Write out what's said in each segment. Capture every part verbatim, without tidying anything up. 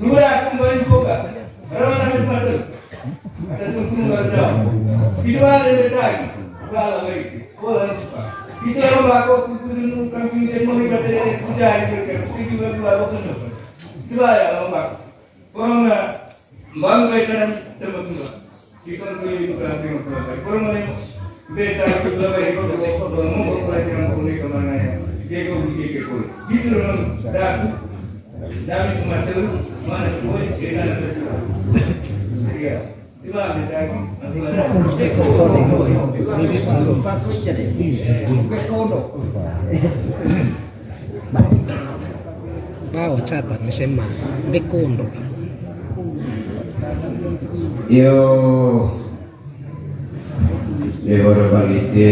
Lura kumbain koga. Rawan amit mata. Ada tungkung ada. Itu ada betagi. Bala baik. Bola suka. Itu lomba kok kudu nungkang pinggir mau ibadah kuda itu. Itu juga dua waktu. Itu ya lomba. Corona, bangga tanam tembak dua. Kita beli bukan tengok bulan. Corona ini beta juga baik. Mau bukan yang boleh kemana ya? Dia kau beli ke kau. Gitu dong. Dah. Dah itu mati lu. Mana tuh? Dia ada. Iya. Coba beta. Bao catan S M A, Bekondo. Yo, Lebar bali te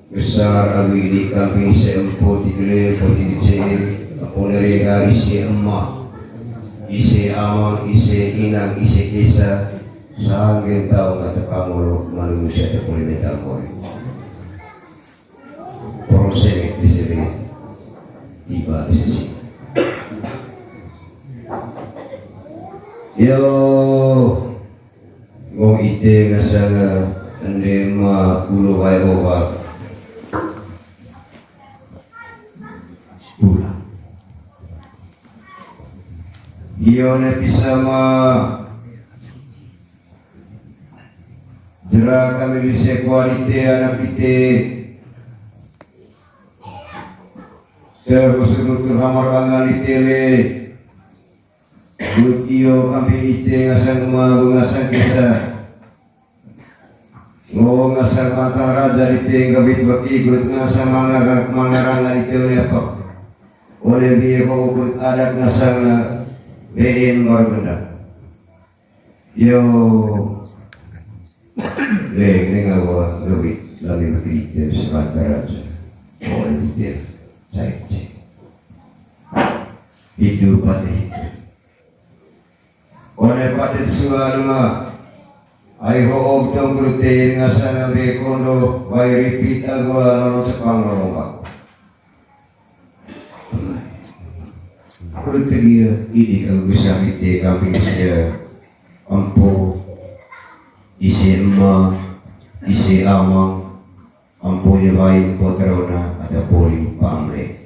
besar agi di kambing se empo tikele, empo tikece, empo nerega ise ema, ise amang, ise inang, ise kesa, sanggen tau mata pangolo manusia tepuli metal mori. Porong sene di sini tiba di sisi. Yo, ngong ite ngasanga ende ma ulo wae oba. Pula. Iyo ne bisa ma jera kami lise kuarite anak ite. Terus nutur hamar bangan ite le. Kut iyo kambing ite ngasang ema, agu ngasang kesa. Ngo ngasang mata raja ite nggabit baki, kut ngasang manga, mangaranga ite one apa. One biye ho kut adat ngasang na been baru benda. Yo. Le, nengah wa nggabit lami baki ite sementara. One ite. Sai. Itu pate itu. One pate suan ma. Ai ho'o tong kurute ngasa ngambe kondo, wai ripit agua lolo cepang lolomba. Kurute dia, ini kalau bisa kita kambing sia, empo, isi ema, isi amang, ampo ne wai, empo terona, ada poli, pamle.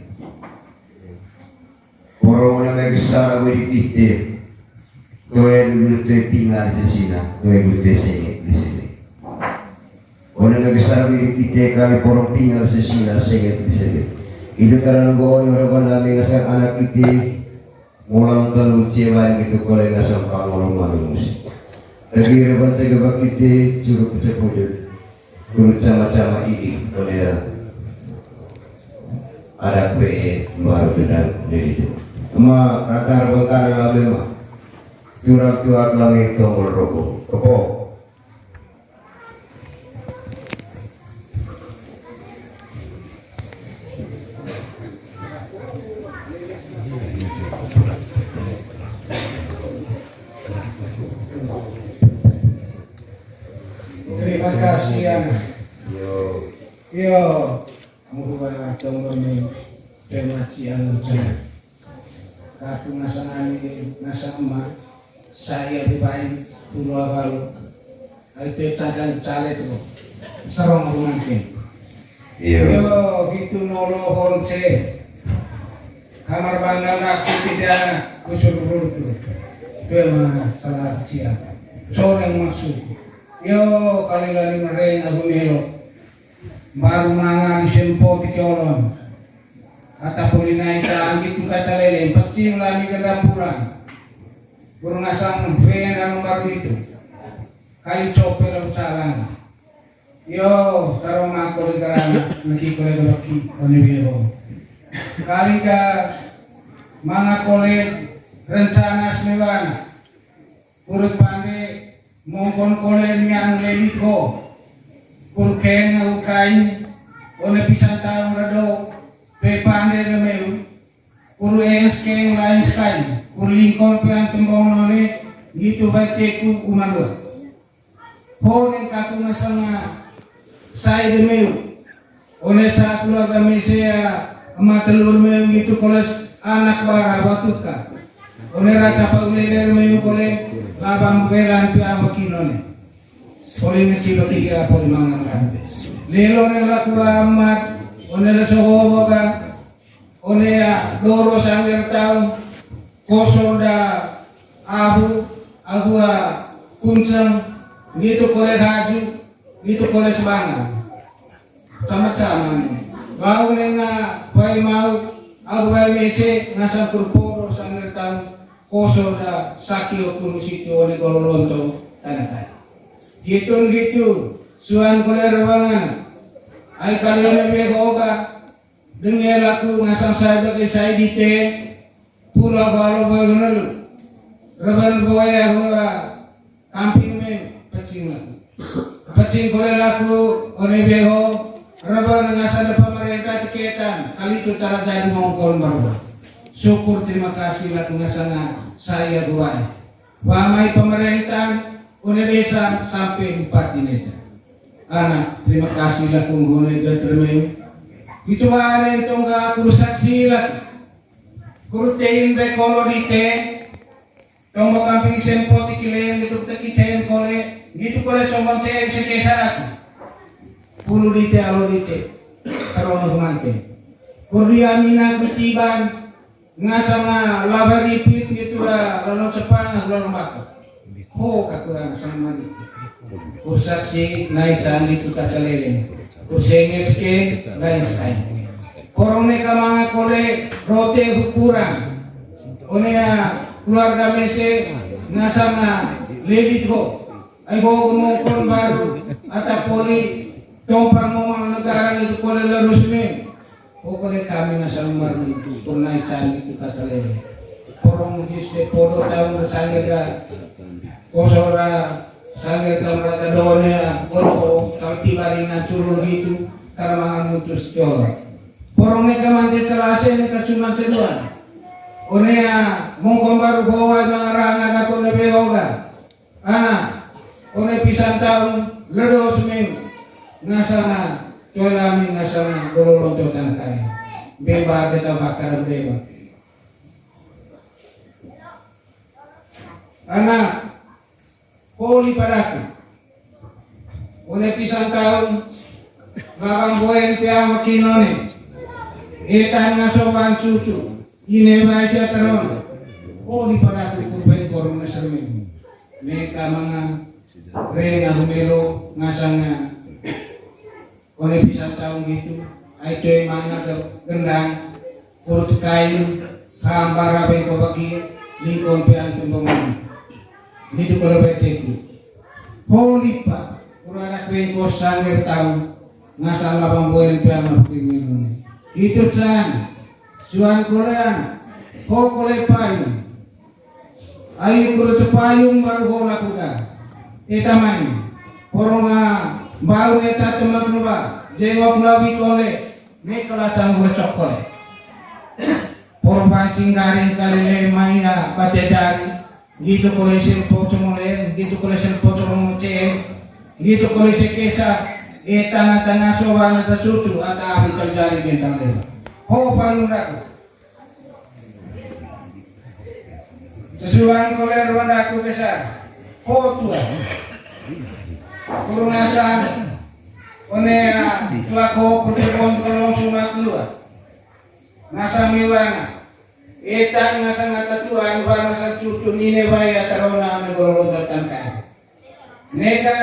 Porong na mai besar awe di pite. Toe guru toe pinga di sesina, toe guru toe senge di sini. One mai besar awe di pite kami porong pinga di sesina, senge di sini. Itu karena gua one orang bana mengasah anak pite. Molang telu cewa gitu kole ngasah pangolong manus. Tapi reban cegah bakite curug cepujut. Guru cama-cama ini, kone ya. Ada kue baru gedang jadi itu. Ema rata bengkana lame mah. Curang tua kami tombol rokok. Kepo. Terima kasih, Ana. Yo. Yo. Muhua tonggo ni pemaci anu cina. Kaku ngasang ani, ngasang ema, saya dibain, pulau balu. Ai pecadan cale tu. Serong rumangkin. Iya. Yo, gitu nolo honce. Kamar bangal aku tidak kusur buruk tu. Itu emang salah kecil. Soreng masuk. Yo, kali-kali mereng aku melo. Baru manga di sempo ti kolon. Kata poli nai ta anggi tu kaca lele, pecing lami ke dampuran. Burung asang pen anu baru itu. Kali cope lau calang. Yo, taro mako le garana, naki kole gabaki, one biro. Kali ka manga kole rencana sewana. Kurut pande mongkon kole niang leliko. Kur keng ukain, one pisan taung redo, pe pande lemeu. Kur es keng lain sekali, kur lingkon pe antembong none, ngitu bae teku uman dua. Ho neng kaku ngasanga sai demeu. One ca keluarga mesea ema telur meu ngitu koles anak bara batuka. One raca pa ulele meu kole labang belan pia makin one. Poli ngeci baki ira poli mangan kan. Lelo ne laku amat, one le soho boga, one ya doro sangger taung, koso da abu, abu a kuncang, ngitu kole haju, ngitu kole sebangan. Sama-sama ni. Bau lenga, bai mau, abu bai mese, ngasang kurpodo sangger taung, koso da saki okun situ one golo lontong, tanda-tanda. Hitun hitu, suan kole rewangan. Ai kalian lebih hoga, denge laku ngasang sai bagi sai dite, pula balo boy nelu. Reban boy ahua, kamping me, pecing laku. Cing kole laku one beho, raba na ngasa de pamarenta tiketan, kali tu tara jadi mongkol marwa. Syukur terima kasih laku ngasanga saya guai. Wamai pamarenta, one desa sampai bupati neta. Anak, terima kasih laku ngone gatermeu. Itu wale tongga aku saksi laku. Kurtein be kolo dite, tonggo kamping sempo tikile, ngitu teki ceen kole, ngitu kole comon ceen sekesa aku. Pulu dite, alo dite, karono mante. Kurdi amina kutiban, ngasanga laba ripit ngitu la, lalo cepang, lalo mako. Ho kakurang sama dite. Kursaksi nai candi tu kacalele. Kursenges ke, nai sai. Korone kamanga kole rote hukuran. Onea keluarga mese ngasanga lelit ho. Ai ho mongkon baru ata poli tompang momang negara itu kole lerus me. Ho kole kami ngasang marni purnai candi tu kacalele. Porong his de podo taung sangga ga kosora sangga taung rata done kono salti barina curul hitu karena mangan mutus cor. Porong neka mante celase neka cuma ceduan. Onea mongkon baru hoa mangarang aga kone behoga. Ana, one pisan taung ledo sumeng ngasana, coelami ngasana, gololong totan kai. Beba kita bakar beba. Ana, poli padaku. One pisan taung, babang boen pea makinone. Etan ngasoban cucu, ine bae sia terona. Poli padaku kurben korong ngasarmen. Neka manga rena humelo ngasanga. One pisan taung gitu, ai toe manga ge-, gendang, kurut kain, hambara bengko bagi, lingkon pean pembangunan. Gitu kalau beteku. Holipa, uranak bengko sangir taung, ngasang labang boen pean makin minum. Itu can, suan kolean, ho kole payung. Ayu kudu tepayung baru ho lakukan. Eta mai. Poronga baru eta teman luba. Jengok lawi kole. Mekela canggur cokole. Porban singgaring kalele mai ya bate jari. Gitu kole sirpo cemole. Gitu kole sirpo cemole cem. Gitu kole sekesa. Eta na tanga soba na ta cucu. Ata abu terjadi bentang lewat. Ho payung ragu. Sesuang koler wadaku besar. Ho tua. Kurung asa. Onea kelako pertemuan kalau sumat keluar. Nasa miwana. Etan nasa ngata tua, iwan nasa cucu nine baya tarona ame golongan tertangkai. Neka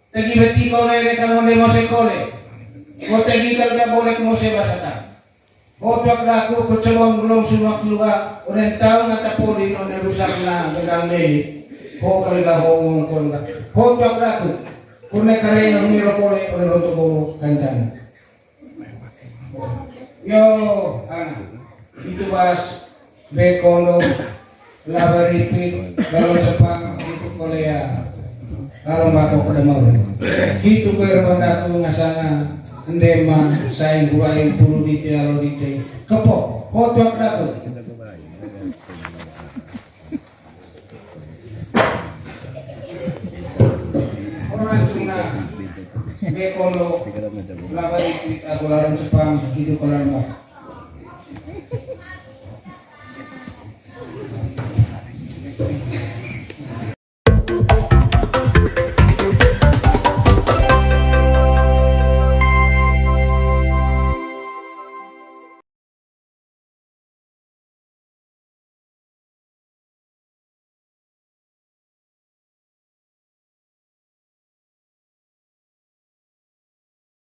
Tegi beti kole neka ngonde mose kole. Ko tegi kalga bolek mose basata. Ho tuak daku ko cebong belum sumak luga. Oden tau ngata poli nonde rusak na gedang dei. Ho kalga ho ngongkol ga. Ho tuak daku. Kone kare ngomiro kole oden roto bobo kancana. Yo, ana. Itu bas, be kondo, laba ripit, lalo cepang, itu kolea. Lalo mako pada mau. Itu kue rebandatu ngasanga, endema, saing buaing, pulu dite, lalo dite. Kepo, foto aku. Orang cuma, be kondo, laba ripit, aku laran cepang, itu kolan mah.